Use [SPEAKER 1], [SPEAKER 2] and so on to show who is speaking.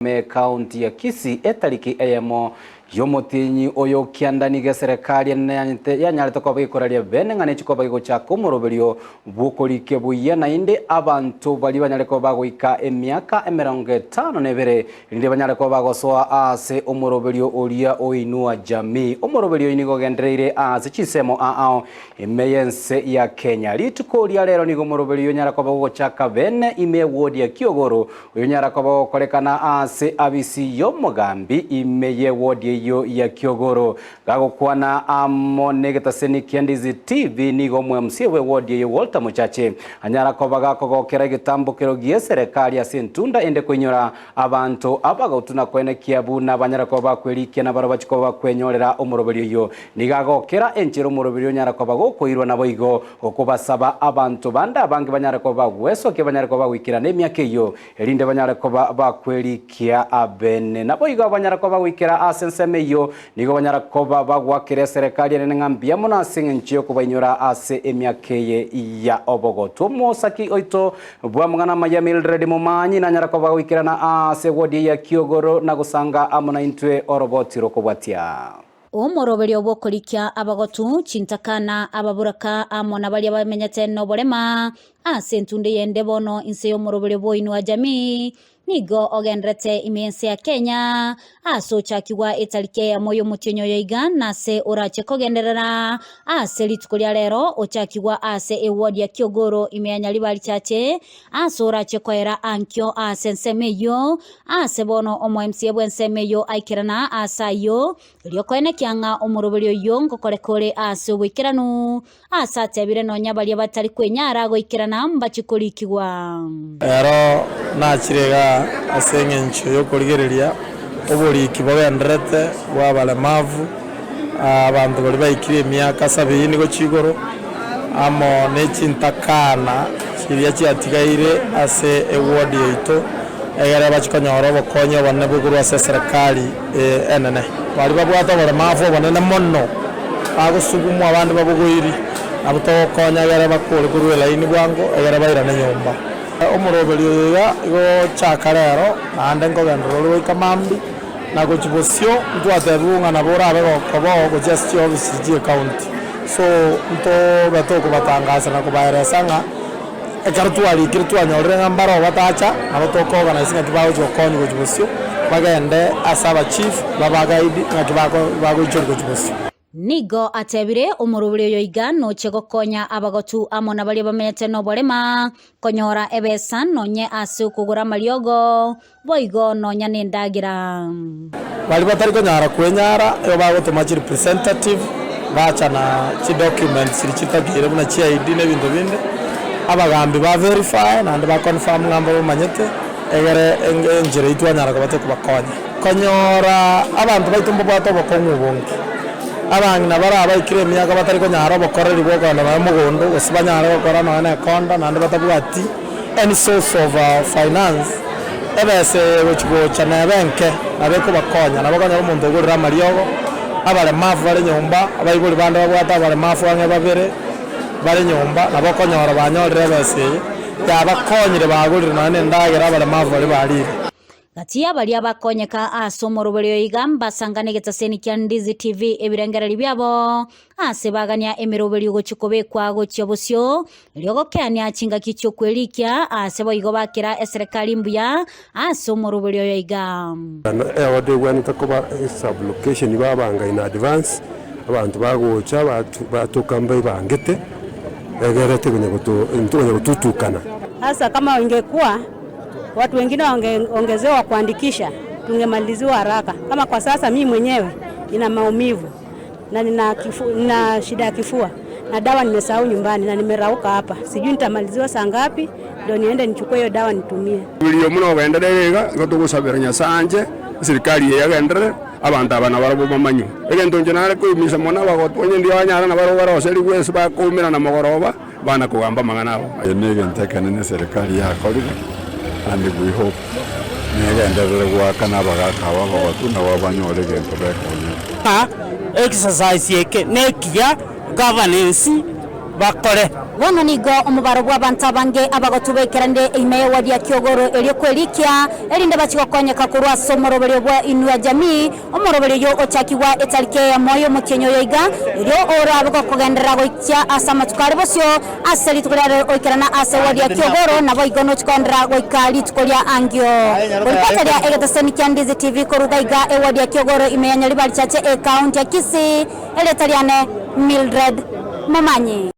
[SPEAKER 1] Ekaunti ya Kisii etariki eyemo y'omotienyi oyo kianda nigo eserekari enene yanyarete koba gekoraria bene ng'a nechi koba gegochaka omoroberio bw'okorikia buya naende abanto baria banyare koba bagoika emiaka 52 erinde banyare koba bagosoa ase omoroberio oria o Inua Jamii. Omoroberio oyo nigo ogendereire ase chinsemo ao ime y'ense ya Kenya. Rituko ria rero nigo omoroberio oyo onyara koba gogochaka bene ime y'ewodi ya Kiogoro Oyonyara koba ogokorekana aase abisi y'omogambi ime y'ewodi eyio ya Kiogoro. Gagokwana amo negetaseni kia Ndizi TV nigo omo-MC bw'ewodi eyio Walter Mochache anyara koba gakogokera egetambokero gi'eserekari ase entunda ende koinyora abanto abagotu na koenekia buna banyara koba bakwerikia na barabwo bachie koba bakwenyorera omoroberio oyio. Nigo agokera enchera omoroberio onyara koba gokoirwa naboigo Gokobasaba abanto bande abange banyare koba bagwesokia banyare koba bagoikerana emiaka eyio, erinde banyare koba bakwerikia abene. Naboigo abanyare koba bagoikera ase ensemo eyio, nigo banyare koba bagoakera eserekari enene ng'a mbuya mono ase engencho y'okobainyora ase emiaka eye ya obogotu. Omosaki oito bw'amang'ana amaya Mildred Momanyi nanyare koba agoikerana ase ewodi eye ya Kiogoro na gosanga amo naintwe oroboti rokobwatia.
[SPEAKER 2] Omoroberio bw'okorikia abagotu, chintakana, ababuraka, amo na baria bamenyete noborema ase entunda eyende bono inse y'omoroberio bw'Oinua Jamii, nigo ogenderete ime y'ense ya Kenya ase ochakigwa etariki eyemo y'omotienyi oyo iga nase orache kogenderera ase rituko ria rero ochakigwa ase eward ya Kiogoro ime ya Nyaribari Chache ase orache koera ankio ase ensemo eyio Aase bono omo-MCA bw'ensemo eyio aikerana aase ayio, erio koenekia ng'a omoroberio oyio ngokoreka ore aase oboikeranu, aase atebire nonya baria batari kwenyara goikerana mbachie korikigwa.
[SPEAKER 3] Ero nachire igaa ase engencho y'okorigereria oboriki bogendererete bw'abaremavu, abanto baria baikire emiaka sabini gochia igoro, amo ne chintakana chiria chiatigaire ase eward yaito. Egere bachie konyora obokonyi obonene bokorwa ase eserekari eye enene. Baria babwate oboremafu obonene mono, bagosugumwa abande babogoiri, nabwo togokonya egere bakore korwa elaini bwango egere bairane nyomba. Omoroberio oyo iga igo ogochaka rero, naende nkogenderera ore goika mambia, na gochia bosio ntwatebigwe ng'a nabo orabe gokobao gochia ase chiofisi chi'ecounty. So ntobe tokobatangasa na kobaeresa ng'a. Ekero twarikire twanyorire ng'a mbaroo batacha, nabo tokoorganize ng'aki bagochia gokonywa gochia bosio, bagende ase abachief babagaidi ng'aki bako bagoichoria gochia bosio.
[SPEAKER 2] Nigo atebire, Omorobori oyo iga noche gokonya abagotu amo na baria bamenyete noborema, konyora ebesa nonye ase okogora amariogo, boigo nonya nendagera.
[SPEAKER 3] Baria batari konyara kwenyara, igo bagotoma chirepresentative bacha na chidocuments chiria chitakeire buna chi ID na ebinto binde, abagambi ba verify naende ba confirm ng'a mbabamanyete, egere enchera eyio twanyara koba tokobakonya. Konyora abanto baito mbabwate obokong'u obonge, abang'ina bare abaikire emiaka batari konyara obokoreri bwa okogenda nonya mogondo, gose banyare gokora nonya na ekonda naende batabwati any source of finance. Ebesa eye egochia gocha nebe enke, nabo ekobakonya. Nabo okonyora omonto ogorire amariogo, abaremafu bare nyomba, abaibori bande babwate abaremafu ang'e babere bare nyomba, nabo okonyora banyorire ebesa eye, yabakonyire bagorire nonya na endagera abaremafu baria barire.
[SPEAKER 2] Gati y'abaria bakonyeka ase omoroberio oyo iga mbasangane egetaseni kia Ndizi TV ebirengererio biabo ase bagania emeroberio gochia kobekwa gochia bosio, erio gokeania chingaki chi'okwerikia aase boigo bakera eserekari mbuya ase omoroberio oyo iga.
[SPEAKER 4] Eorder egwenerete koba esublocation babanga in advance, abanto bagocha batoka mbaebangete, egere tokonya gotutukana.
[SPEAKER 5] Hasa kama ingekuwa watu wengine wangeongezewa kuandikisha tungemaliziwa haraka. Kama kwa sasa mimi mwenyewe nina maumivu na nina, kifu, nina shida ya kifua na dawa nimesahau nyumbani na nimerauka hapa, sijui nitamaliziwa saa ngapi ndio niende nichukue hiyo dawa nitumie.
[SPEAKER 4] Riria buna ogenderere iga, igo togosabera Nyasae anche, eserikari eye egenderere, abanto aba nabarabwo bamanywe. Egento inche nare koimisa mono abagotu, onye ndiyo banyare nabarabwo baroserigwe ase bakoumerana mogoroba, bana kogamba amang'ana abo.
[SPEAKER 6] Eye negento ekenene eserikari yakorire and we hope negenderere goaka na abagaka aba abagotu nabo banyore egento bekonyete.
[SPEAKER 7] Ng'a exercise eke nekiya governance. bakore.
[SPEAKER 2] Bono nigo omobaro bw'abanto abange abagotu baikeranire ime y'ewadi ya Kiogoro erio kwerikia, erinde bachie gokonyeka korwa ase omoroberio bwa Inua Jamii, omoroberio oyio ochakigwa etariki eyemo y'omotienyi oyo iga, erio orabe gokogenderera goikia ase amatuko are bosio ase rituko ria rero oikerana ase ewadi ya Kiogoro, naboigo nochie kogenderera goika rituko ria angio. Koripota ria egeteseni kia Ndizi TV koruga iga ewadi ya Kiogoro ime ya Nyaribari Chache ekaunti ya Kisii, erieta riane Mildred Momanyi.